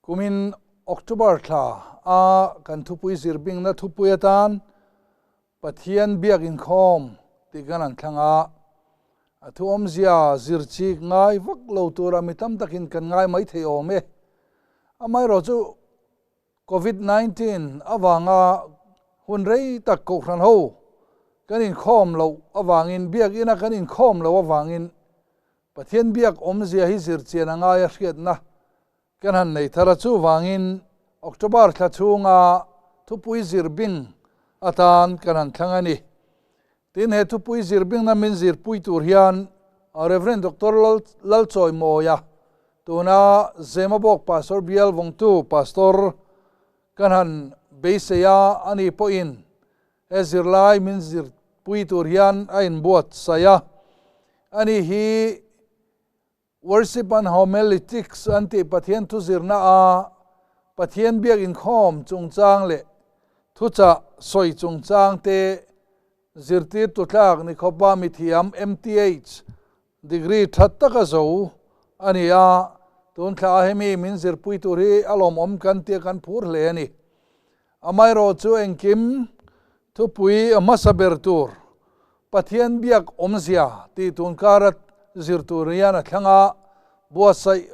Kumin October thla a kan thupui zirbingna thupui atan Pathian biak inkhawm tih kan han thlang a, a thu awmzia zir chik ngai vak lo tura mi tam takin kan ngai mai thei awm e. Amaherawhchu Covid 19 avanga hun rei tak kohhran ho kan inkhawm loh avangin biakina kan inkhawm loh avangin Pathian biak awmzia hi zir chian a ngai a hriatna kan han nei thar a, chuvangin October thla chhunga thupui zir bing atan kan han thlang a ni. Tin, he thupui zir bingna min zirpui tur hian Rev. Doctor Lalchawimawia, tuna Zemabawk Pastor Bial vawngtu Pastor kan han beisei a, ani pawhin he zirlai min zirpui tur hian a inbuatsaih a, ani hi Worship and Homiletics an tih Pathian thu zirna a Pathian biak inkhawm chungchang leh thuchah sawi chungchang te zirtirtu tlak ni khawpa mithiam MTH degree tha taka zo a ni a, tun thla a hemi min zirpui tur hi a lawmawm kan tia kan phur hle a ni. Amaherawh chu engkim thupui a hmasa ber tur Pathian biak awmzia tih tun kara zir tur hian a thlang a, buatsaih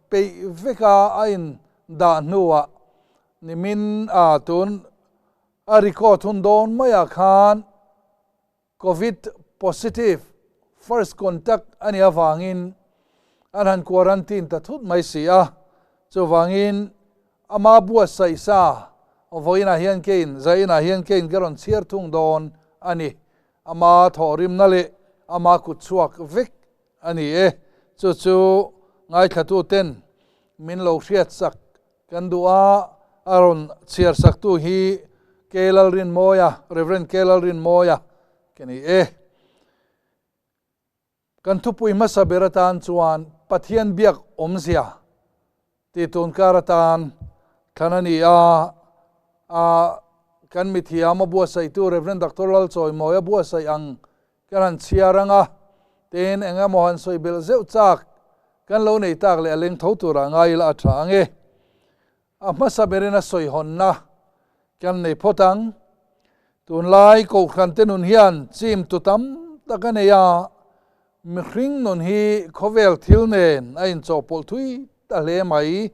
peih veka a in dah hnuah nimin a tun a record hun dawn maiah khan Covid positive first contact a nih avangin an han quarantine ta thut mai si a, chuvangin ama buatsaih sa vawiinah hian kein zainah hian kein ka rawn chhiar thung dawn a ni. Ama thawhrimna leh ama kut chhuak vek a ni e. Chu chu ngaithlatuten min lo hriatsak Kan duh a, a rawn chhiar saktu hi K. Lalrinmawia, Rev. K. Lalrinmawia ka ni e. Kan thupui hmasa ber atan chuan Pathian biak awmzia tih tun kar atan thlan a ni a, a kan mithiam a buatsaihtu Rev. Doctor Lalchawimawia buatsaih ang Kan han chhiar ang a, tin eng emaw han sawi belh zeuh chak kan lo nei tak leh a leng tho turah ngai ila a tha ang e. A hmasa berin a sawi hawnna kan nei phawt ang. Tunlai Kohhran te nun hian chim tu tam tak a nei a, mihring nun hi khawvel thil nen a inchawhpawlh thui ta hle mai.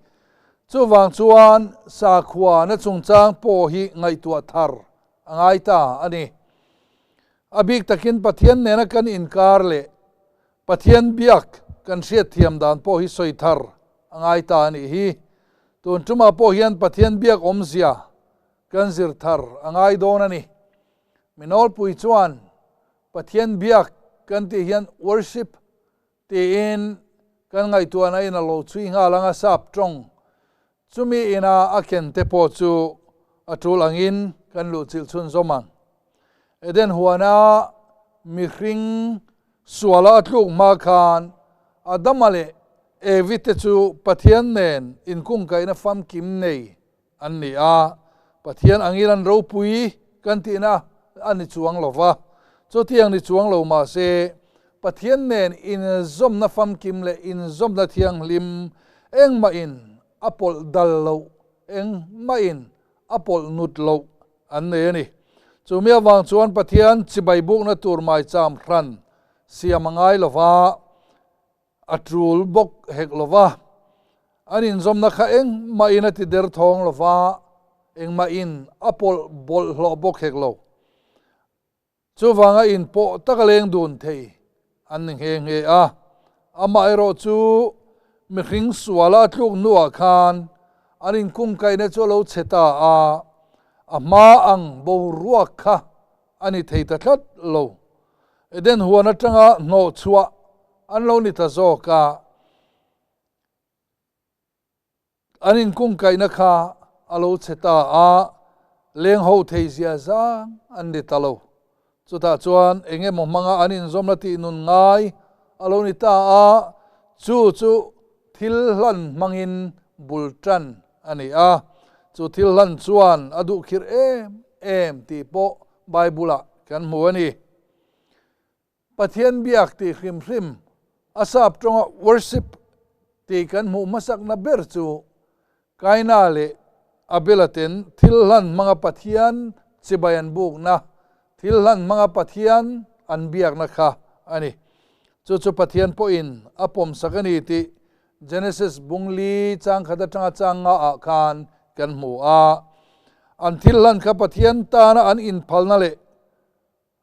Chuvang chuan sakhuana chungchang pawh hi ngaihtuah thar a ngai ta a ni. A bik takin Pathian nena kan inkar leh Pathian biak kan hriatthiam dan pawh hi sawi thar a ngai ta a nih hi. Tun tumah pawh hian Pathian biak awmzia kan zir thar a ngai dawn a ni. Minawlpui chuan Pathian biak kan tih hian worship tiin kan ngaihtuahna in a lo chhui nghal ang a, sap tawng chumi ina a ken te pawh chu a tul angin kan luhchilh chhunzawm ang. Eden huana mihring suala a tluk hma khan Adama leh Evi te chu Pathian nen inkungkaihna famkim nei an ni a, Pathian angin an ropui kan tihna a ni chuang lo va. Chutiang ni chuang lo mah se, Pathian nen inzawmna famkim leh inzawmna thianghlim engmahin a pawlh dal loh, engmahin a pawlh nut loh an nei a ni. Chumi avang chuan Pathian chibai bukna tur maicham hran siam a ngai lo va, A tul bawk hek lo va, an inzawmna kha engmahin a ti der thawng lo va, engmahin a pawlh bawlhhlawh bawk hek lo. Chuvanga inpawh taka leng dun thei an ni nghe nghe a. Amaherawh chu mihring suala a tluk hnuah khan an inkungkaihna chu a lo chhe ta a, a hma ang boruak kha a ni thei ta tlat lo. Eden huan atanga hnawh chhuah an lo ni ta zawk a, an inkungkaihna kha a lo chhe ta a, leng ho thei zia zang an ni ta lo. Chutah chuan eng emaw hmanga an inzawmna tih nun ngai a lo ni ta a, chu chu thil hlan hmangin bul tan a ni a, chu thil hlan chuan a duh khirh em em tih pawh Bible-ah kan hmu a ni. Pathian biak tih hrim hrim a sap tawnga worship tih kan hmuh hmasakna ber chu Kaina leh Abela ten thil hlan hmanga Pathian chibai an bukna, thil hlan hmanga Pathian an biakna kha a ni. Chu chu Pathian pawhin a pawmsak a ni tih Genesis bung li chang khat atanga chang nga ah khan kan hmu a. An thil hlan kha Pathian tana an inphalna leh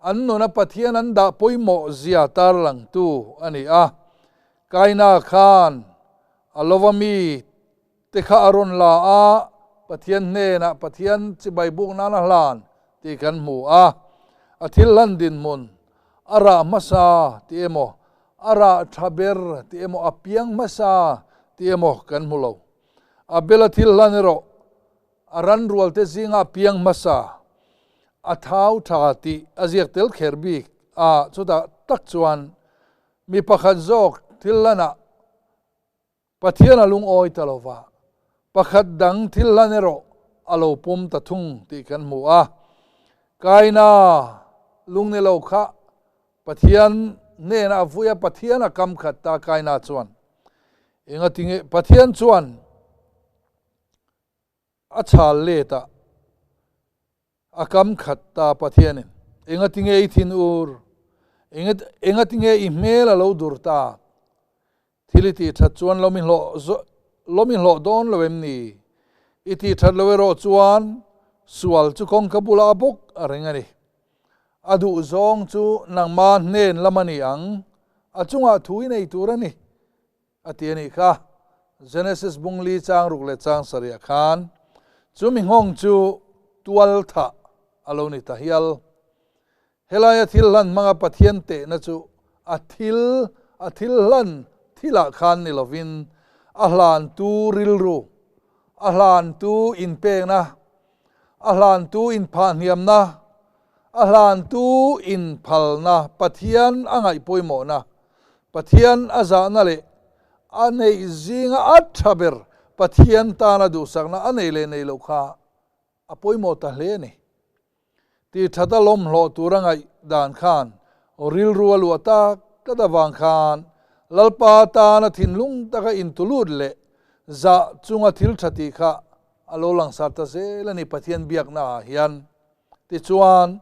an nuna Pathian an dah pawimawh zia tarlangtu a ni a. Kaina khan a lova mi te kha a rawn la a, Pathian hnenah Pathian chibai buk nan a hlan tih kan hmu a. A thil hlan dinhmun, a rah hmasa tih emaw, a rah tha ber tih emaw, a piang hmasa tih emaw kan hmu lo. Abel-a thil hlan erawh a ran rualte zinga a piang hmasa, a thau tha tih a ziak tel kher bik a, chutah tak chuan mi pakhat zawk thil hlanah Pathian a lungawi ta lo va, pakhat dang thil hlan erawh a lo pawm ta thung tih kan hmu a. Kaina lung ni lo kha Pathian hnenah a vui a, Pathian a kam khat ta Kaina chuan. Engatinge Pathian chuan A chhal let a, a kam khat ta Pathianin, Engatinge i thin ur? Engatinge i hmel a lo dur tak? Thil i tih that chuan lawm i hlawh lawm i hlawh dawn lo em ni? I tih that lo erawh chuan sual chu kawngka bulah bawk a reng a ni. A duh zawng chu nangma hnen lam a ni ang, a chungah thu i nei tur a ni. A ti a nih kha. Genesis bung li chang ruk leh chang sarih ah khan chu mi nghawng chu tual thah a lo ni ta hial. Helaia thil hlan hmanga Pathian tehna chu a thil a thil hlan thilah khan ni lovin a hlantu rilru, a hlantu inpekna, a hlantu inphahhniamna, a hlantu inphalna, Pathian a ngaih pawimawhna, Pathian a zahna leh a neih zinga a tha ber Pathian tana duhsakna a nei leh nei loh kha a pawimawh ta hle a ni. Tih that a lawmhlawh tura ngaih dan khan rilru a luah tak tlat avang khan Lalpa tana thinlung taka intulut leh zah chunga thil tha tih kha a lo langsar ta zel a ni Pathian biakna ah hian. Tichuan,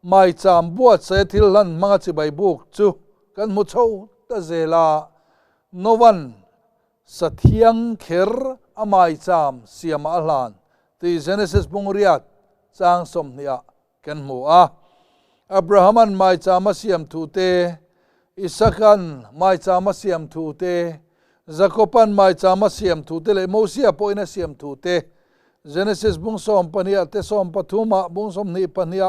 maicham buatsaia thil hlan hmanga chibai buk chu kan hmu chho ta zel a, Novan sathiang kher a maicham siamah a hlan tih Genesis bungriat chang 20 ah kan hmu a. Abrahaman maicham a siam thu te, Isakan maicham a siam thu te, Jakoban maicham a siam thu te leh Mosia pawhin a siam thu te Genesis bung 12 ah te 13 ah bung 22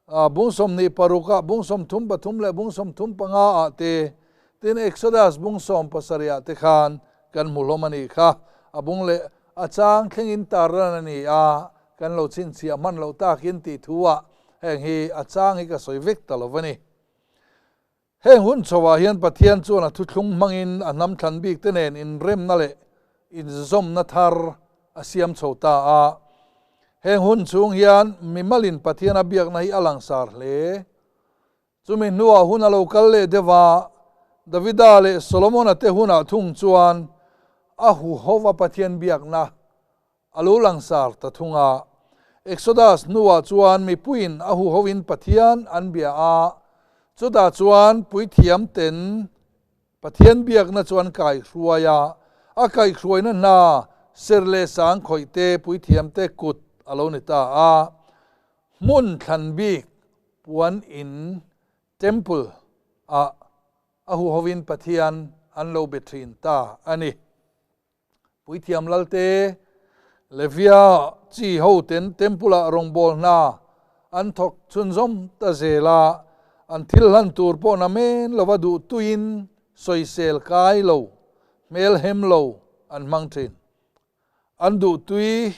ah bung 26 ah bung 33 leh bung 35 ah te tin Exodus bung 17 ah te khan kan hmu hlawm a nih kha. A bung leh a chang thlengin tarlan a ni a, kan lo chhinchhiah hman loh takin tih thu ah heng hi a chang hi ka sawi vek ta lo va ni. Heng hun chhoah hian Pathian chuan a thuthlung hmangin a hnam thlan bik te nen inremna leh inzawmna thar a siam chho ta a. Heng hun chhung hian mimalin Pathian a biakna hi a langsar hle. Chumi hnuah hun a lo kal leh deuh a, Davida leh Solomona te hunah thung chuan a huhova Pathian biakna A lo langsar ta thung a. Exodus hnuah chuan mipuiin a huhoin Pathian an bia a, chutah chuan puithiam ten Pathian biakna chu an kaihhruai a, a kaihhruaina hna ser leh sang khawih te puithiam te kut a lo ni ta a. Hmun thlan bik puan in, temple, ah a huhoin Pathian an lo be thin ta a ni. Puithiam Lalte, Levia chi hoten Temple-ah rawngbâwl hna an thawk chhunzawm ta zel a, an thil hlan tur pawh na men lova duh tuiin sawisel kai lo, hmel hem lo an hmang thin. An duh tui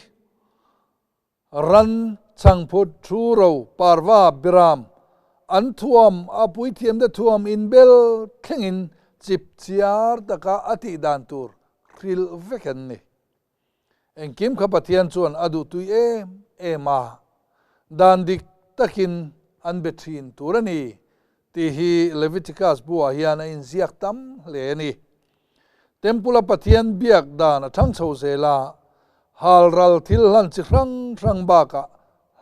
Ran, chhangphut, thu ro, parva, biram, an thuam, a puithiamte thuam inbel thlengin chip chiar taka a tih dan tur hrilh vek an ni. Engkim kha Pathian chuan a duhtui em em a, dan dik takin an be thin tur a ni tih hi Leviticus buah hian a inziak tam hle a ni. Temple-a Pathian biak dan a thang chho zel a. Halral thil hlan chi hrang hrang bakah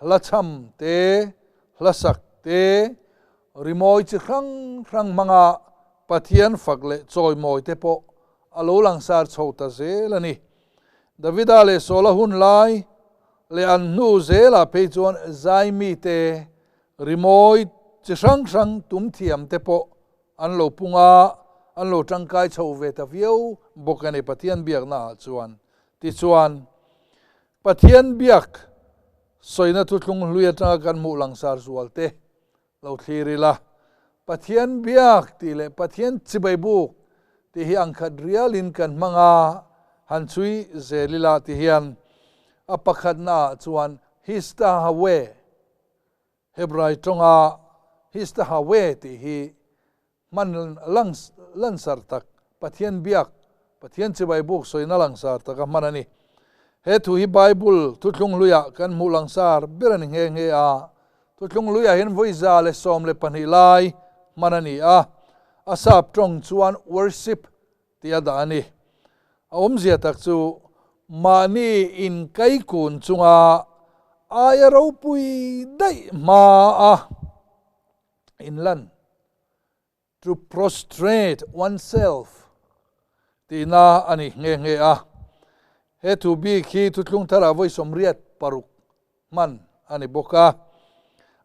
hla chham te, hla sak te, rimawi chi hrang hrang hmanga Pathian fak leh chawimawi te pawh a lo langsar chho ta zel a ni. Davida leh Saula hun lai leh an hnu zelah phei chuan zaimi te, rimawi chi hrang hrang tum thiam te pawh an lo pung a, an lo tangkai chho ve ta viau bawk a ni Pathian biaknaah chuan. Tichuan, Pathian biak sawina thuthlung hlui atanga kan hmuh langsar zual te lo thlir ila, Pathian biak tih leh Pathian chibai buk tih hi angkhat rialin kan hmang a, han chhui zel ila ti hian a pakhatnaah chuan Histahaweh, Hebrai tawnga Histahaweh tih hi hman langsar tak, Pathian biak, Pathian chibai buk sawina langsar taka hman a ni. He thu hi Bible thuthlung hluiah kan hmuh langsar ber a ni nghe nghe a. Thuthlung hluiah hian vawi 112 lai hman a ni a, a sap tawng chuan worship tih a dah a ni. A awmzia tak chu mahni inkaikun chunga aia ropui daih hma a inlan, to prostrate oneself, tihna a ni nghe nghe a. He thu bik hi thuthlung tharah vawi 86 hman a ni bawk a.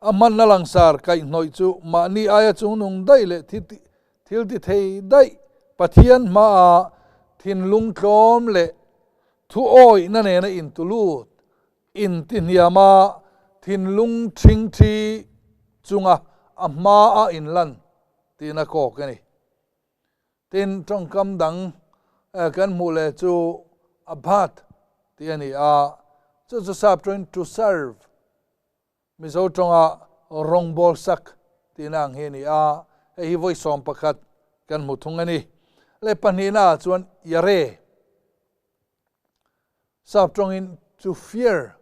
A hmanna langsar kaihhnawih chu mahni aia chungnung daih leh thil ti thei daih Pathian hmaah thinlung tlawm leh thuawihna nena intulut Intihniama thinlung ṭhingṭhi chunga a hmaa inlan tihna kawk a ni. Tin, ṭawngkam dang kan hmuh leh chu abhat tih a ni a, chu chu sap ṭawngin to serve, Mizo ṭawnga rawngbâwl sak tihna ang hi a ni a, hei hi vawi 11 kan hmu thung a ni. Leh pahnihnaah chuan yare. Sap tawngin to fear,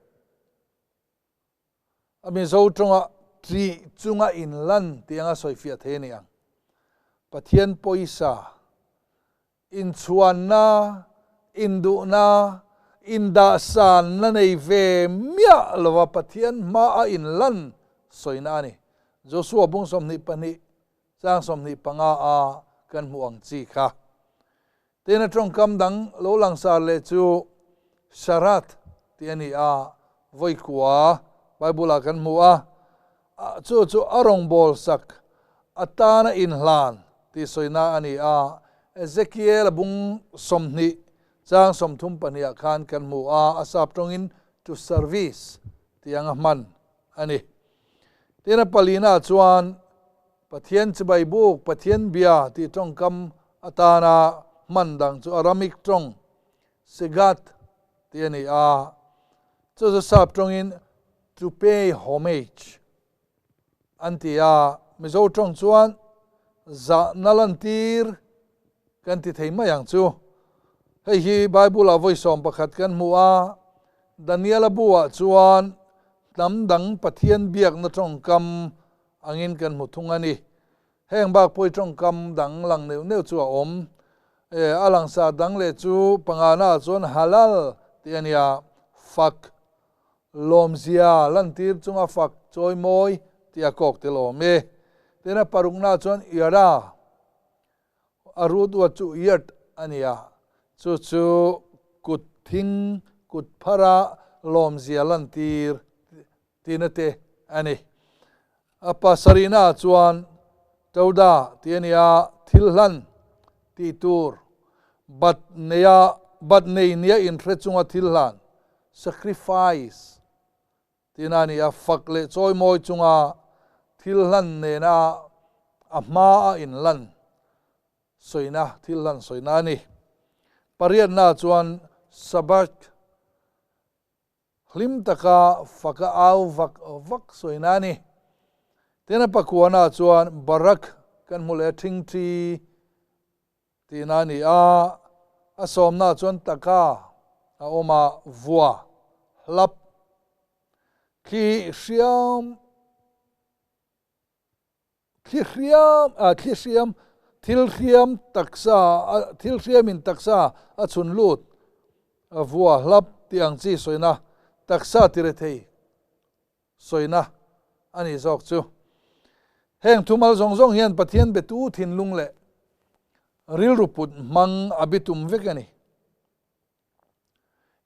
a Mizo tawnga ṭih chunga inlan tih anga sawi fiah thei a ni ang. Pathian pawisa, inchhuanna, induhna, indahsanna nei ve miah lova Pathian hmaa inlan sawina a ni. Joshua bung 22 chang 25 a kan hmuh ang chi kha. Tin a tawngkam dang lo langsar leh chu Sharat tih a ni a, vawi kua Bible-ah kan hmu a, chu chu a rawngbâwl sak atâna inhlân tih sawina a ni a, Ezekiel-a bung 20 chang 32ah khan kan hmu a, a sap tawngin to service tih anga hman a ni. Tin a palina chuan Pathian chibai buk, Pathian bia tih tawngkam atana hman dang chu Aramaic tawng Segat tih a ni a, chu chu sap tawngin to pay homage an ti a, Mizo tawng chuan zahna lantir kan ti thei mai ang chu. Hei hi Bible-ah vawi 11 kan hmu a, Daniel-a bu-ah chuan hnam dang Pathian biakna tawngkam angin kan hmu thung a ni. Heng bak pawi tawngkam dang lang neuh neuh chu a awm. E, a langsar dang leh chu pangana ah chuan halal tih a nia, fak, lawmzia lantir chunga fak chawimawi tih a kawk tel awm e. Tin a parukna ah chuan yara, a root word chu yard a nia, chu chu kut thing, kut phara lawmzia lantir tihna te a ni. A pasarihnaah chuan Toda tih a ni a, thil hlan tih tur bat neia bat nei nia inhre chunga thil hlan, sacrifice, tihna a ni a, fak leh chawimawi chunga thil hlan nena a hmaa inlan sawina, thil hlan sawina a ni. Pariatnaah chuan Sabbath Hlim taka faka au vak vak sawina a ni. Tin a pakuana chuan Barak kan hmu leh a ṭhingṭhi tihna a ni a, a sawmna chuan taka a awm a, vua, hlap, thli hriam, Thli hriam, ah thli hriam, thil hriam taksa, thil hriamin taksa a chhun lut, a vua hlap tih ang chi sawina, taksa tirethei sawina a nih zawk chu. Heng thumal zawng zawng hian Pathian betu thinlung leh rilru put hmang a bitum vek a ni.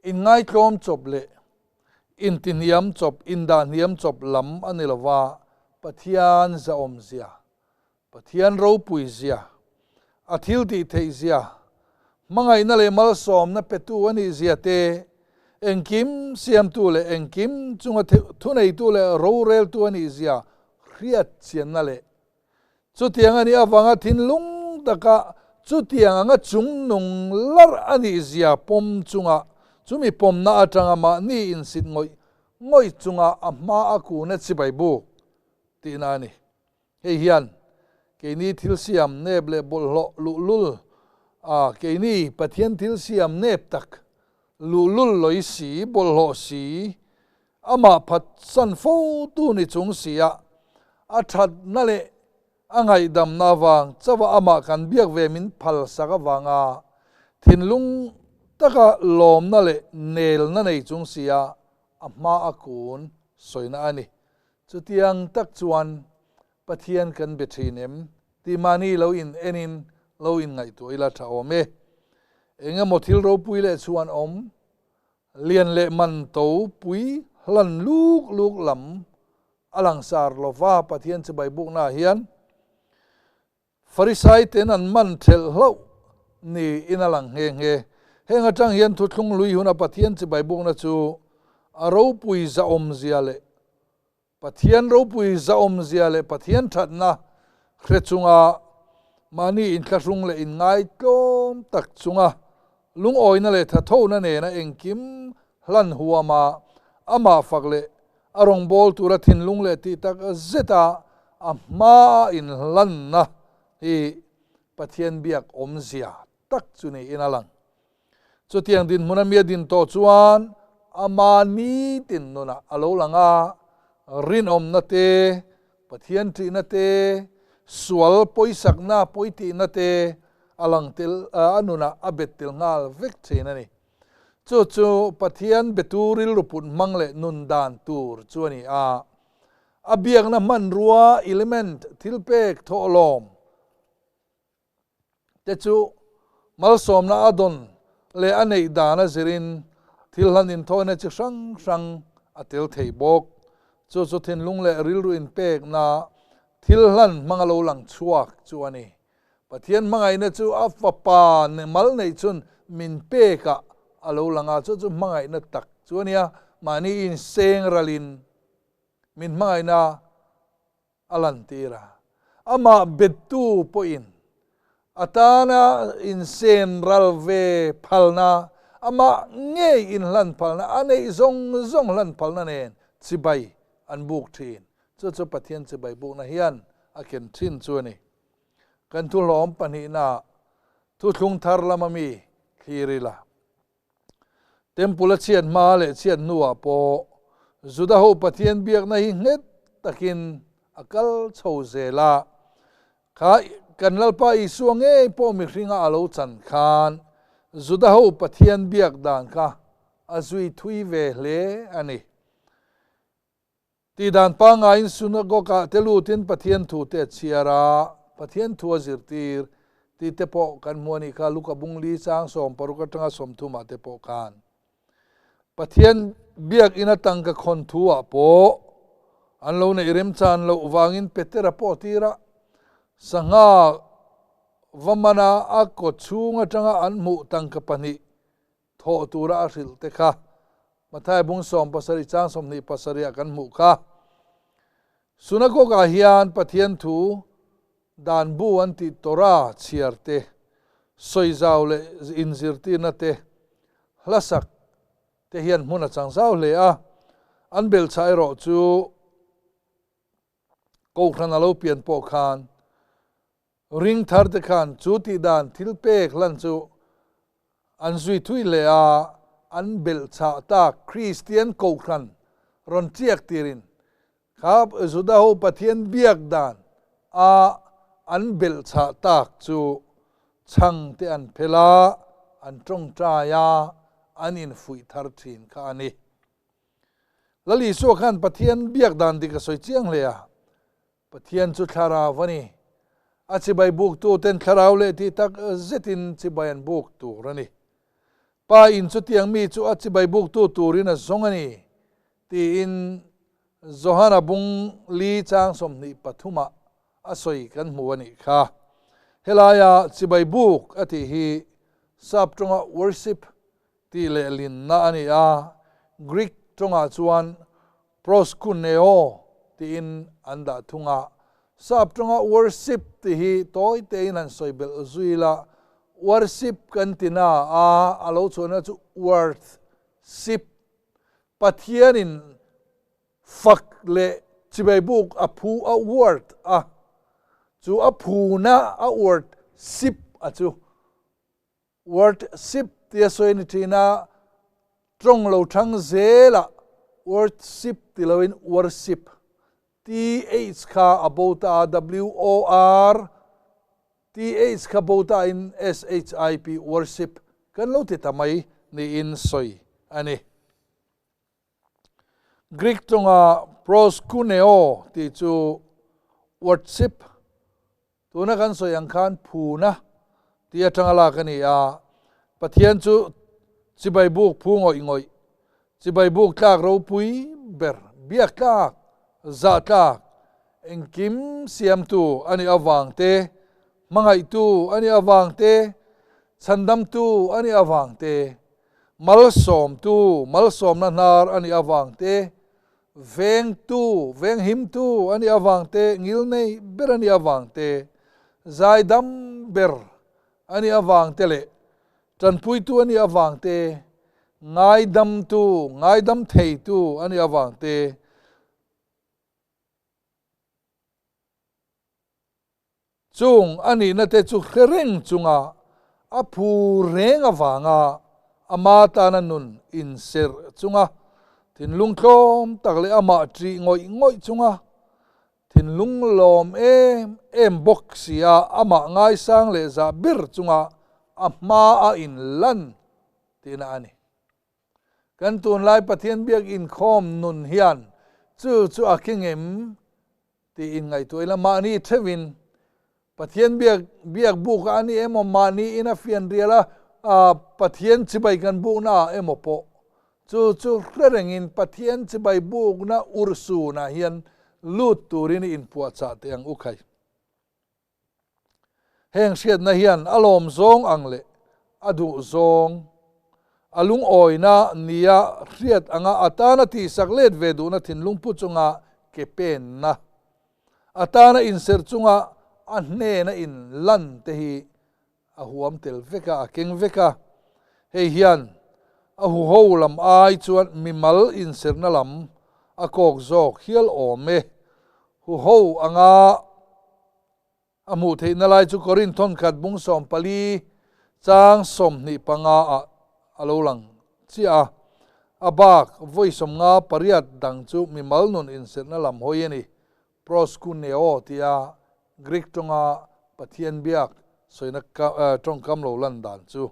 Inngaitlawm chawp leh intihniam chawp, indahniam chawp lam a ni lova, Pathian zahawmzia, Pathian ropuizia, a thil tih theihzia, hmangaihna leh malsawmna petu a nihzia te, engkim siamtu leh engkim chunga thuneitu leh roreltu a nihzia hriat chianna leh Chutiang a nih avanga thinlung taka chutiang anga chungnung larh a nih zia pawm chunga chumi pawmna atanga mahni insit ngawih ngawih chunga a hma a kuna chibai buk tihna a ni. Hei hian keini thil siam nep leh bawlhhlawh luhlul a keini Pathian thil siam nep tak luhlul lawih si bawlhhlawh si Amah phatsan fo tu ni chung sia a thatna leh a ngaihdamna avang chauha amah kan biak ve min phal sak avanga thinlung taka lawmna leh nelna nei chung sia a hma a kun sawina a ni. Chutiang tak chuan Pathian kan be thin em tih mahni lo in enin lo inngaihtuah ila tha awm e. Engemaw thil ropui leh chuan awm Lian leh man to pui hlan luk luk lam a langsar lova Pathian chibai buknaah hian Farisai ten an man thelh hlauh niin a lang nghe nghe. Heng atang hian thuthlung lui huna Pathian chibai bukna chu a ropui zahawmzia leh Pathian ropui zahawmzia leh Pathian thatna hre chunga mahni inthlahrung leh inngaitlawm tak chunga lungawina leh thathona nena engkim hlan huama amah fak leh a rawngbâwl tura thinlung leh tih tak zeta a hmaa inhlanna hi Pathian biak awmzia tak chu niin a lang. Chutiang dinhmun a mi a din tawh chuan ama nitin nunah a lo lang a, rinawmna te, Pathian ṭihna te, sual pawisakna pawitihna te a lang tel, a nunah a bet tel nghal vek ṭhin a ni. Chu chu Pathian betu rilru put hmang leh nun dan tur chu a ni a. A biakna hmanrua, element, thilpek, thawhlawm, te chu malsawmna a dawn leh a neih dan a zirin thil hlan inthawina chi hrang hrang a tel thei bawk. Chu chu thinlung leh rilru inpekna thil hlan hmanga lo lang chhuak chu a ni. Pathian hmangaihna chu a fapa mal neih chhun min pekah a lo lang a, chu chu hmangaihna tak chu a nia, mahni inseng ralin min hmangaihna a lantir a. Amah bettu pawhin a tana insen ral ve phalna, amah ngei inhlan phalna, a neih zawng zawng hlan phalna nen chibai an buk thin. Chu chu Pathian chibai bukna hian a ken thin chu a ni. Kan thuhlawm pahnihnaah thuthlung thar lama mi thlir ila. Temple a chhiat hma leh chhiat hnuah pawh Juda ho Pathian biakna hi nghet takin a kal chho zel a. Kha kan Lalpa Isua ngei pawh mihringa a lo chan khan Juda ho Pathian biak dan kha a zui thui ve hle a ni. Tihdan pangaiin synagogue-ah te lutin Pathian thu te a chhiar a, Pathian thu a zirtir tih te pawh kan hmu a nih kha, Luka bung li chang 60 atanga 30 ah te pawh khan. Pathian biakinn a tangka khawn thu ah pawh an lo neih remchan loh vangin Petera pawh a tir a, sangha va mana a kaw chhung atanga an hmuh tangka pahnih thawh tura a hrilh te kha Mathai bung 70 chang 27 ah kan hmuh kha. Synagogue ah hian Pathian thu dan bu an tih Torah chhiar te, sawizau leh inzirtirna te, hlasak te hian hmun a chang zau hle a, an belhchhah erawh chu Kohhran a lo pian pawh khan ring thar te khan chu tih dan thil pek hlan chu an zui thui hle a, an belh chah tak Kristian Kohhran rawn chiak tirin kha Juda ho Pathian biak dan a an belh chah tak chu chhang te an phel a, an tawngtai a, an infuih thar thin kha a ni. Lal Isua khan Pathian biak dan dik a sawi chiang hle a, Pathian chu thlarau a ni. A chibai buktu ten thlarau leh tih tak zetin chibai an buk tur a ni. Pa in chutiang mi chu a chibai buktu turin a zawng a ni, tiin Johana bung li chang 23 ah a sawi kan hmu a nih kha. Helaia chibai buk a tih hi Sap tawnga worship tih lehlinna a ni a, Greek tawngah chuan proskuneo tiin an dah thung a. Sap tawnga worship tih hi tawi tein han sawi belh zui la, worship kan ti na a, a lo chhuahna chu worth ship, Pathianin fak leh chibai buk a phu a worth a, chu a phuna a worth ship a chu Worthship tia sawi a ni thin a, tawng lo thang zelah worthship ti loin worship, TH kha a bo ta a, W-O-R, TH kha bo ta in S-H-I-P, worship, kan lo ti ta mai niin sawi a ni. Greek tawnga proskuneo tih chu worship, tuna kan sawi ang khan phuna tih atanga lak a ni a, Pathian chu chibai buk phu ngawih ngawih, chibai buk tlak ropui ber, biak tlak, zah tlak, engkim siamtu a nih avang te, hmangaihtu a nih avang te, chhandamtu a nih avang te, Malsawmtu, malsawmna hnar a nih avang te, vengtu, venghimtu a nih avang te, ngilnei ber a nih avang te, zaidam ber a nih avang te leh tanpuitu a nih avang te, ngaidamtu, ngaidam theitu a nih avang te, Chung a nihna te chu hre reng chunga a phu reng avanga ama tana nun inserh chunga thinlung tlawm tak leh amah ṭih ngawih ngawih chunga thinlung lawm em em bawk sia amah ngaisang leh zah ber chunga a hma a inlan tihna a ni. Kan tunlai Pathian biak inkhawm nun hian chu chu a keng em tih inngaihtuah ila mahni theuhin Pathian biak biak buk a ni emaw mahni in a fianrial a Pathian chibai kan bukna ah emaw pawh chu chu hre rengin Pathian chibai bukna urhsunah hian lut turin i inpuahchah teh ang u khai. Heng hriatna hian a lawm zawng ang leh a duh zawng, a lungawina nia hriat anga a tana tihsak let ve duhna thinlung pu chunga ke penna, a tana inserh chunga a hnena inlan te hi a huam tel vek a, a keng vek a. Hei hian a huho lam ai chuan mimal inserhna lam a kawk zawk hial awm e. Huho anga a hmuh theihna lai chu Korinth thawnkhat bung 14 chang 25 ah a lo lang chiah a. A bak vawi 58 dang chu mimal nun inserhna lam hawi a ni. Proskuneo tia Greek tawnga Pathian biak sawina tawngkam lo lan dan chu.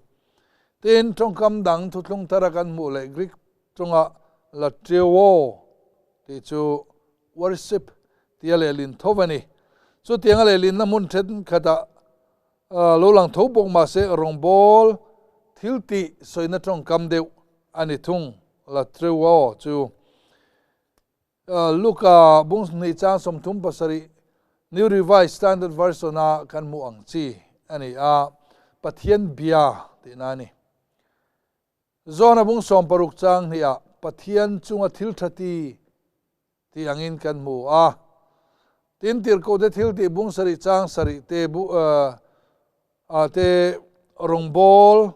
Tin, tawngkam dang thuthlung thara kan hmuh leh Greek tawnga latreuo tih chu worship tia lehlin tho a ni. Chutianga lehlinna hmun thenkhatah lo lang tho bawk mahse rawngbawl thil tih sawina tawngkam deuh a ni thung latreuo chu. Luka bung hnih chang 37 New Revised Standard Version a kan hmuh ang chi a ni a, Pathian bia tihna a ni. Johna bung 60 chang hnih ah Pathian chunga thil tha ti tih angin kan hmu a. Tin, Tirhkohte thil tih bung 7 chang 7 te bu ah te rawngbawl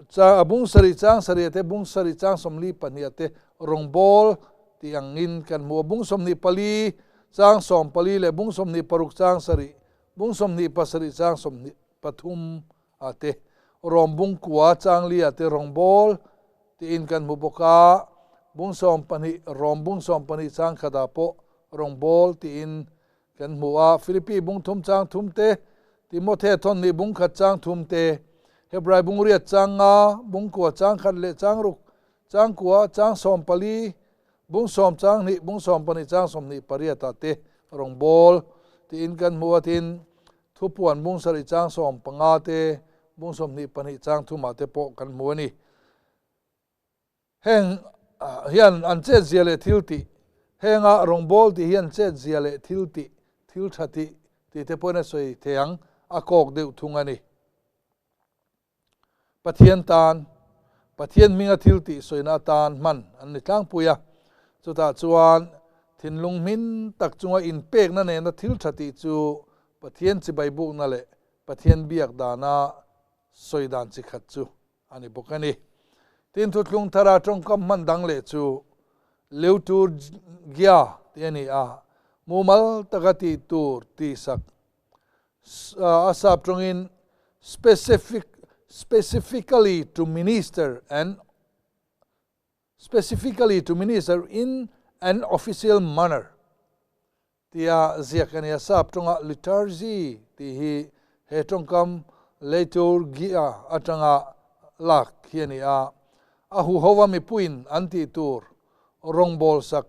chang bung 7 chang 7 te bung 7 chang 42 ah te rawngbawl tih angin kan hmu a. Bung 24 chang 14 leh bung 26 chang 7 bung 27 chang 23 ah te rawm bung kua chang li ah te rawngbawl tiin kan hmu bawk a. Bung 12 rawm bung 12 chang khat ah pawh rawngbawl tiin kan hmu a. Philippi bung 3 chang 3 te, Timothy thawhnih bung 1 chang 3 te. Hebrai bungriat chang nga, bungkua chang khat leh chang ruk, chang kua, chang 14, bung sawm chang hnih, bung 12 chang 28 ah te rawngbawl tiin kan hmu a tin thupuan bung sarih chang 15 te, bung 22 chang thum ah te pawh kan hmu a ni. Heng hian an chetzia leh thil tih, henga rawngbawl tih hian chetzia leh thil tih, thil tha tih tih te pawhin a sawi thei ang, a kawk deuh thung a ni. Pathian tan, Pathian hminga thil tih sawina atan hman an ni tlangpui a, chutah chuan thinlung hmin tak chunga inpekna nena thil tha tih chu Pathian chibai bukna leh Pathian biak dana sawi dan chi khat chu a ni bawk a ni. Tin, thuthlung thara tawngkam hman dang leh chu Liturgia tih a ni a, mumal taka tih tur tihsak a sap tawngin specific specifically to minister and specifically to minister in an official manner tia ziak a ni a. Sap tawnga liturgy tih hi he tawngkam leiturgia atanga lak hi a ni a. A huhova mipuiin an tih tur rawngbawl sak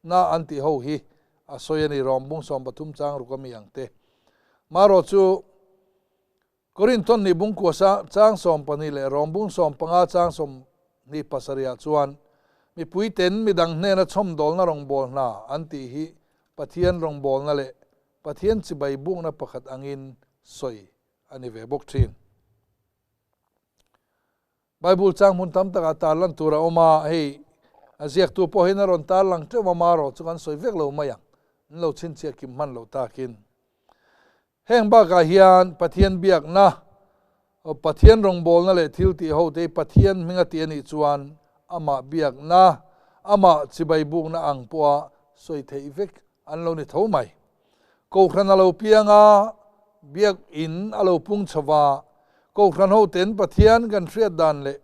na an tih ho hi a sawi a ni, Rom bung 13 chang ruk ami ang te. Marawh chu Korinthon ni bung kua chang 12 leh Rom bung 15 chang 27 ah chuan mipui ten midang hnena chhawmdawlna rawngbawlna an tih hi Pathian rawngbawlna leh Pathian chibai bukna pakhat angin sawi a ni ve bawk thin. Bible chang hmun tam takah tarlan tur a awm a, hei a ziaktu pawh hian a rawn tarlang teuh a, marawh chu kan sawi vek lo mai ang, an lo chhinchhiah kim hman lo takin. Heng bakah hian Pathian biakna, Pathian rawngbawlna leh thil tih ho te hi Pathian hminga tih a nih chuan amah biakna, amah chibai bukna ang pawha sawi theih vek an lo ni tho mai. Kohhran a lo piang a, biakinn a lo pung chho va, Kohhran ho ten Pathian kan hriat dan leh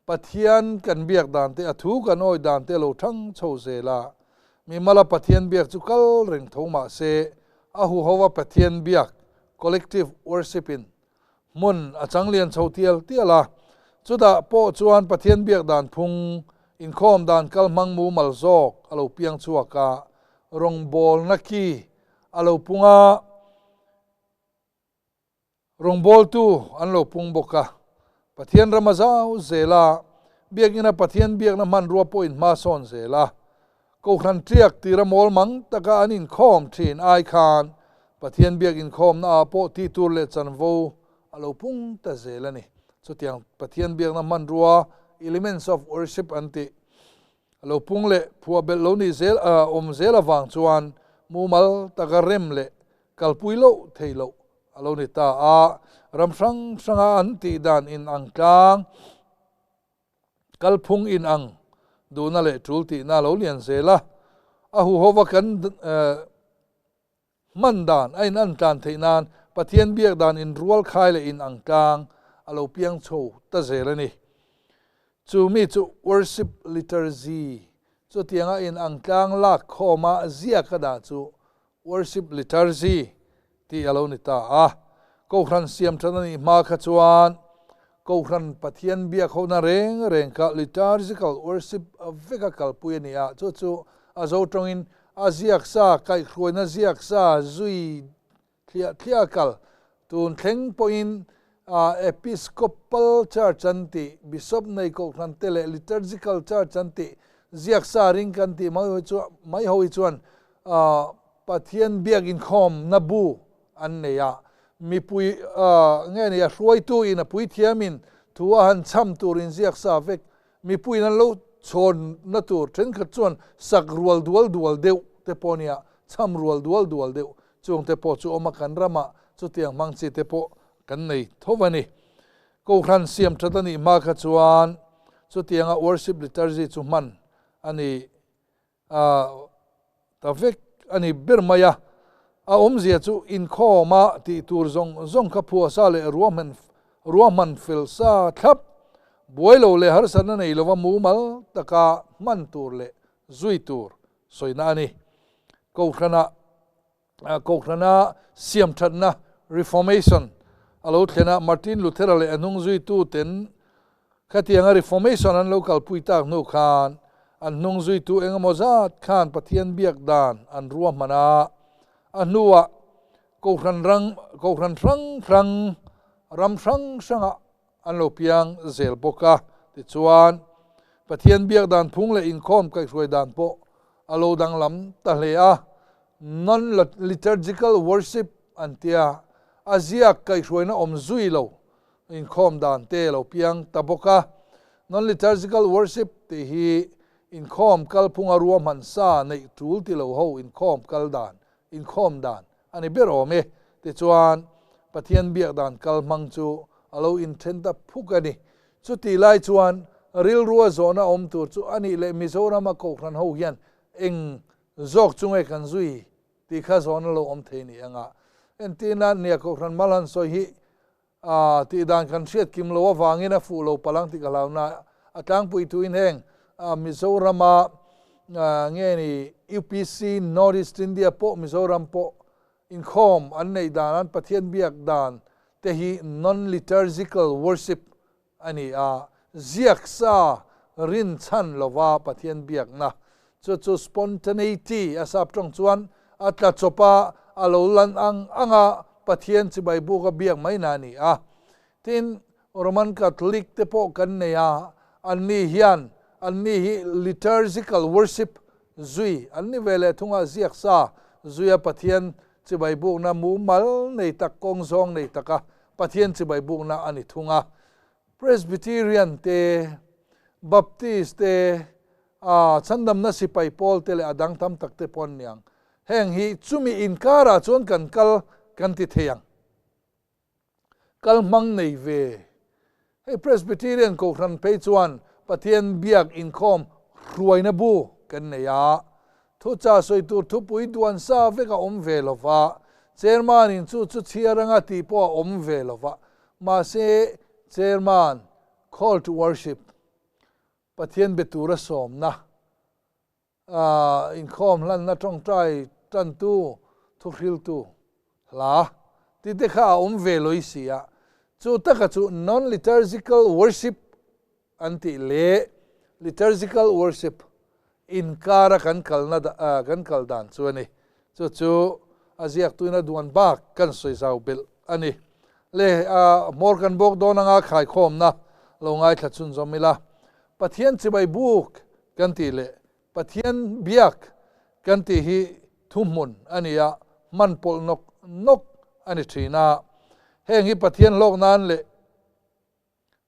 Pathian kan biak dan te, a thu kan awi dan te a lo thang chho zel a. Mimala Pathian biak chu kal reng tho mah se, a huho a Pathian biak, collective worship, in hmun a chang lian chho tial tial a. Chutah pawh chuan Pathian biak dan phung, inkhawm dan kal hmang mumal zawk a lo piang chhuak a, rawngbawlna ki a lo pung a, rawngbawltu an lo pung bawk a. Pathian ram a zau zel a, biakina Pathian biakna hmanrua pawhin hma sawn zel a. Kohhran tiak tira mawl mang taka an inkhawm thin ai khan Pathian biak inkhawmna ah pawh tih tur leh chanvo a lo pung ta zel a ni. Chutiang Pathian biakna hmanrua, elements of worship an tih, a lo pung leh phuah belh lo nih zel awm zel avang chuan mumal taka rem leh kalpui loh theih loh a lo ni ta a. Ram hrang hranga an tih dan inang tlang, Kalphung in ang duhna leh tul tihna a lo lian zel a, a huhova kan hman dan a in an tlan theih nan Pathian biak dan in rual khai leh in ang tlang a lo piang chho ta zel a ni. Chu mi chu worship liturgy chutianga in ang tlang lak khawma ziak a dah chu worship liturgy tih a lo ni ta a. Kohhran siam tan a nih hma kha chuan Kohhran Pathian biak hona reng reng kha liturgical worship veka kalpui a ni a, chu chu a zo tawngin a ziak sa, kaihhruaina ziak sa zui thliah thliah a kal. Tun thleng pawhin Episcopal Church an tih, Bishop nei Kohhran te leh Liturgical Church an tih, ziak sa ring kan tih mai ho hi chuan Pathian biak inkhawmna bu an nei a, mipui nge ni a hruaitu in a puithiam in thu a han chham tur in ziak sa vek, mipui in an lo chhawnna tur thenkhat chuan sak rual dual dual deuh te pawh nia, chham rual dual dual deuh chung te pawh chu awm a, kan ramah chutiang hmang chi te pawh kan nei tho a ni. Kohhran siam that a nih hma kha chuan chutianga worship liturgy chu hman a ni. A ta vek a ni ber mai a, a awmzia chu inkhawma tih tur zawng zawng kha phuahsa leh ruahman ruahman fel sa thlap, buai lo leh harsatna nei lova mumal taka hman tur leh zui tur sawina a ni. Kohhrana Kohhrana siamthatna, Reformation, a lo thlen a, Martin Luther-a leh a hnungzuituten khatianga Reformation an lo kalpui tak hnu khan an hnungzuitu engemaw zat khan Pathian biak dan an ruahman a, a hnuah Kohhran rang Kohhran hrang hrang ram hrang hrangah an lo piang zel bawk a. Tichuan, Pathian biak dan phung leh inkhawm kaihhruai dan pawh a lo danglam ta hle a. Non-liturgical worship an tia, a ziak kaihhruaina awm zui lo inkhawm dan te a lo piang ta bawk a. Non-liturgical worship tih hi inkhawm kalphunga ruahman sa neih tul ti lo ho inkhawm kal dan, inkhawm dan a ni ber awm e. Tichuan, Pathian biak dan kal hmang chu a lo inthen ta phuk a ni. Chutih lai chuan rilrua zawhna awm tur chu a nih leh Mizorama Kohhran ho hian eng zawk chu nge kan zui tih kha zawhna lo awm thei ni anga entirna nia Kohhran mal han sawi hi tih dan kan hriat kim lo avangin a fuh lo palang tih ka hlauna a tlangpui tuin heng Mizorama nge ni UPC North East India pawh Mizoram pawh inkhawm an neih dan an Pathian biak dan te hi non-liturgical worship a ni a, ziak sa rinchhan lova Pathian biakna chu chu spontaneity a sap tawng chuan a tla chawp a, a lo lan ang anga Pathian chibai buka biak mai na a ni a. Tin, Roman Catholic te pawh kan nei a, anni hian anni hi liturgical worship zui an ni ve leh thunga ziak sa zuia Pathian chibai bukna mumal nei tak kawng zawng nei taka Pathian chibai bukna a ni thung a. Presbyterian te, Baptist te, a chhandamna sipai pawl te leh a dang tam tak te pawh an ni ang. Heng hi chumi inkarah chuan kan kal kan ti thei ang. Kal hmang nei ve. Hei Presbyterian Kohhran phei chuan Pathian biak inkhawm hruaina bu kan nei a. Thucha sawi tur thupui duan sa vek a awm ve lo va, Chairman in chu chu chhiar anga tih pawh a awm ve lo va. Mahse, Chairman, Call to Worship, Pathian be tura sawmna, Inkhawm hlanna tawngtai tantu, thuhriltu, hla tih te kha a awm ve lawih si a. Chu taka chu non-liturgical worship an tih leh liturgical worship inkara kan kalna kan kal dan chu a ni. Chu chu a ziaktuin a duan bak kan sawi zau belh a ni. Le hmawr kan bawk dawn anga khaikhawmna lo ngaithla chhunzawm ila. Pathian chibai buk kan tih leh Pathian biak kan tih hi thuhmun a ni a, hman pawlh nawk nawk a ni thin a. Heng hi Pathian hlawk nan leh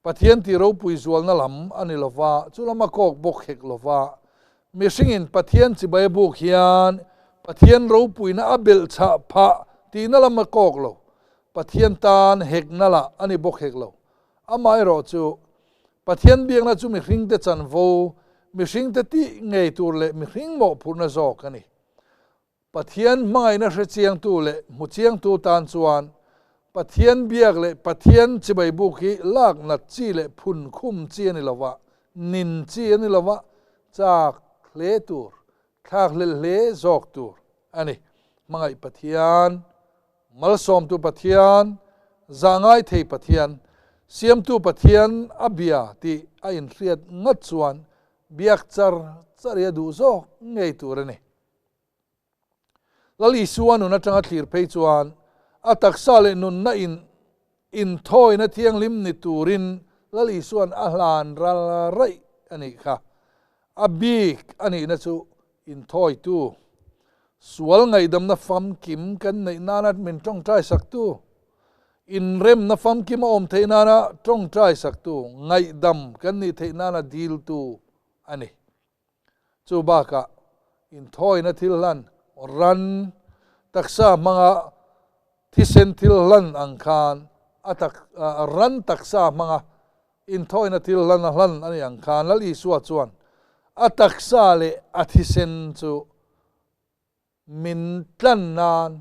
Pathian tih ropui zualna lam a ni lo va, chu lama kawk bawk hek lo va. Mihringin Pathian chibai buk hian Pathian ropuina a belh chhah phah tihna lam a kawk lo. Pathian tan hekna lah a ni bawk hek lo. Amaherawhchu, Pathian biakna chu mihringte chanvo, mihringte tih ngei tur leh mihring mawhphurhna zawk a ni. Pathian hmangaihna hre chiangtu leh hmu chiangtu tan chuan Pathian biak leh Pathian chibai buk hi lak nat chi leh phun khum chi a ni lova, nin chi a ni lova, chak hle tur, thlak hlel hle zawk tur a ni. Hmangaih Pathian Malsawmtu Pathian, zahngai thei Pathian, Siamtu Pathian a bia tih a inhriat ngat chuan biak char char hi a duh zawk ngei tur a ni. Lal Isua nun atanga thlir phei chuan a taksa leh nunna in inthawina thianghlim ni turin Lal Isua'n a hlan ral raih a nih kha. A bik a nihna chu Inthawitu, sual ngaihdamna famkim kan neih nana min tawngtai saktu, inremna famkim a awm theih nana tawngtai saktu, ngaihdam kan nih theih nana diltu a ni. Chu bakah inthawina thil hlan ran taksa hmanga thisen thil hlan ang khan a tak ran taksa hmanga Inthawina thil hlan a hlan a ni ang khan Lal Isua chuan a taksa leh a thisen chu min tlan nan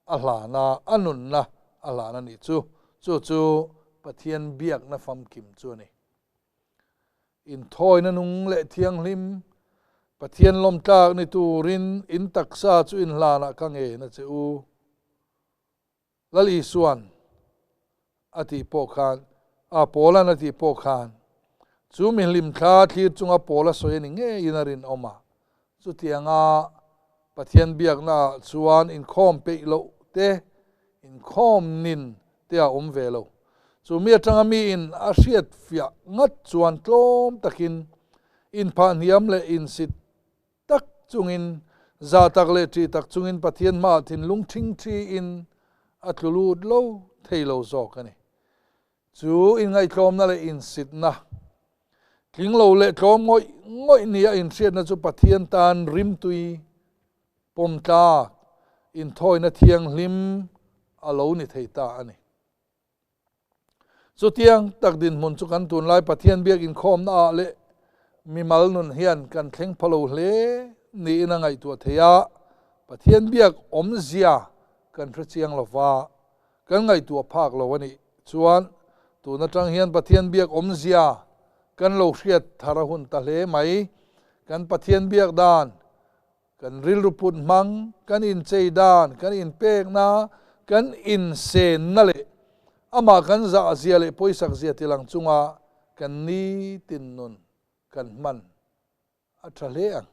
a hlan a, a nunna a hlan a nih chu. Chu chu Pathian biakna famkim chu a ni. Inthawina nung leh thianghlim, Pathian lawmtlak ni turin in taksa chu inhlanah ka ngen a che u. Lal Isua'n. a tih pawh khan, a Paula'n a tih pawh khan, chu mi hlimthla thlir chunga Paula sawi a ni ngeiin a rinawm a. Chutianga Pathian biaknaah chuan inkhawm peih loh te, inkhawm nin te a awm ve lo. Chu mi atanga miin a hriat fiah ngat chuan tlawm takin inphah hniam leh insit tak chungin, zah tak leh ṭih tak chungin Pathian hmaah thinlung ṭhingṭhiin a tlu lut lo thei lo zawk a ni. Chu inngaihtlawmna leh insitna, tling lo leh tlawm ngawih ngawih nia inhriatna chu Pathian tan rimtui pawm tlak, inthawina thianghlim a lo ni thei ta a ni. Chutiang tak dinhmun chu kan tunlai Pathian biak inkhawmna ah leh mimal nun hian kan thleng pha lo hle niin a ngaihtuah thei a, Pathian biak awmzia kan hre chiang lo va, kan ngaihtuah phak lo a nih chuan tun atang hian Pathian biak awmzia kan lo hriat thar a hun ta hle mai. Kan Pathian biak dan Kan rilru put hmang, kan inchei dan, kan inpekna, kan insenna leh amah kan zahzia leh pawisakzia tilang chunga kan nitin nun kan hman a tha hle ang.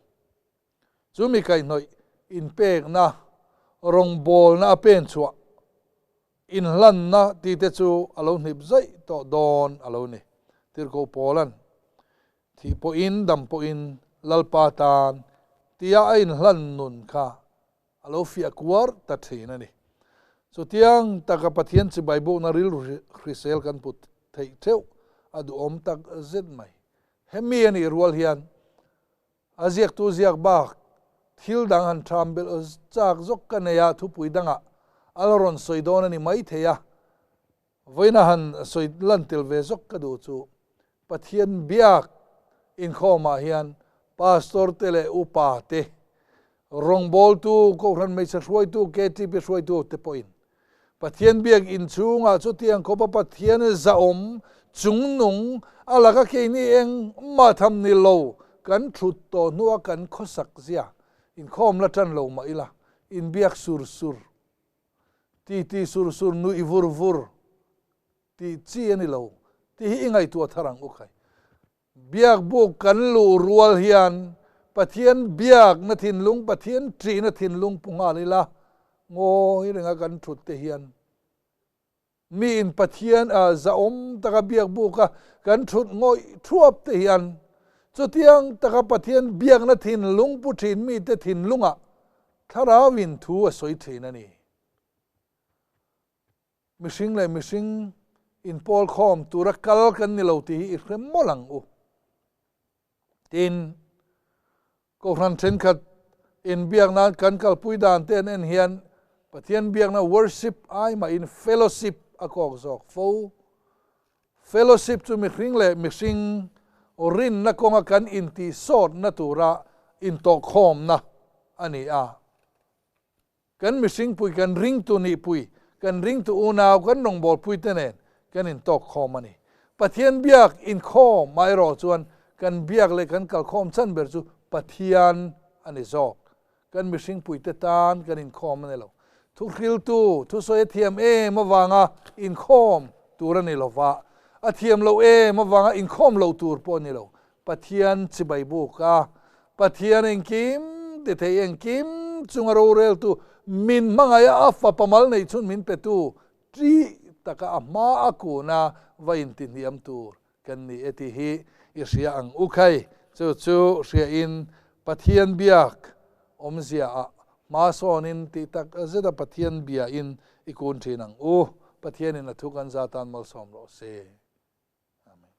Chu mi kaihhnawih inpekna, rawngbawlna a pen chhuah, inhlanna tih te chu a lo hnip zaih tawh dawn a lo ni. Tirhkoh Paula'n Thih pawhin dam pawhin Lalpa tan tia a inhlan nun kha a lo fiah kuar ta thin a ni. Chutiang taka Pathian chibai bukna rilru hrisel kan put theih theuh a duhawm tak zet mai. Hemi a nih rual hian a ziaktu ziak bak thil dang han tham belh chak zawk ka nei a, thupui dangah a la rawn sawi dawn a ni maithei a. Vawiina han sawi lan tel ve zawk ka duh chu Pathian biak inkhawmah hian Pastor te leh upa te, rawngbawltu, Kohhran hmeichhe hruaitu, KTP hruaitu te pawhin Pathian biak inchhungah chutiang khawpa Pathian zahawm chungnung a laka keini engmah tham ni lo kan thut tawh hnua kan khawsak zia inkhawm la tan lo mah ila inbiak sur sur Ti ti sur sur nuih vur vur tih chi a ni lo tih hi i ngaihtuah thar ang u khai. Biakbuk kan luh rual hian Pathian biakna thinlung, Pathian ṭihna thinlung pu nghal ila ngawi renga kan ṭhut te hian miin Pathian zahawm taka biakbuka kan ṭhut ngawih thuap te hian chutiang taka Pathian biakna thinlung pu ṭhin mite thinlungah Thlarauin thu a sawi thin a ni. Mihring leh mihring inpawl khawm tura kal kan ni lo tih hi i hre mawlh ang u. Tin, Kohhran thenkhat inbiak nan kan kalpui dan te an en hian Pathian biakna worship ai mahin fellowship a kawk zawk fo. Fellowship chu mihring leh mihring rinna kawnga kan intihsawtna tura intawhkhawmna a ni a. Kan mihringpui, kan ringtu nihpui, kan ringtu unau, kan rawngbawlpuite nen kan intawkkhawm a ni. Pathian biak inkhawm mah erawh chuan kan biak leh kan kalkhawm chhan ber chu Pathian a ni zawk. Kan mihringpuite tan kan inkhawm a ni lo. Thuhriltu, thusawi a thiam em avanga inkhawm tur a ni lo va, a thiam loh em avanga inkhawm loh tur pawh a ni lo. Pathian chibai buk a, Pathian engkim ti thei, engkim chunga roreltu, min hmangaih a, a fapa mal neih chhun min petu ṭih taka a hma a kuna va intihniam tur Kan ni e tih hi i hria ang u khai. Chu chu hriain Pathian biak awmzia ah hma sawnin tih tak zeta Pathian biain i kun thin ang u. Pathianin a thu kan za tan malsawm rawh se. Amen.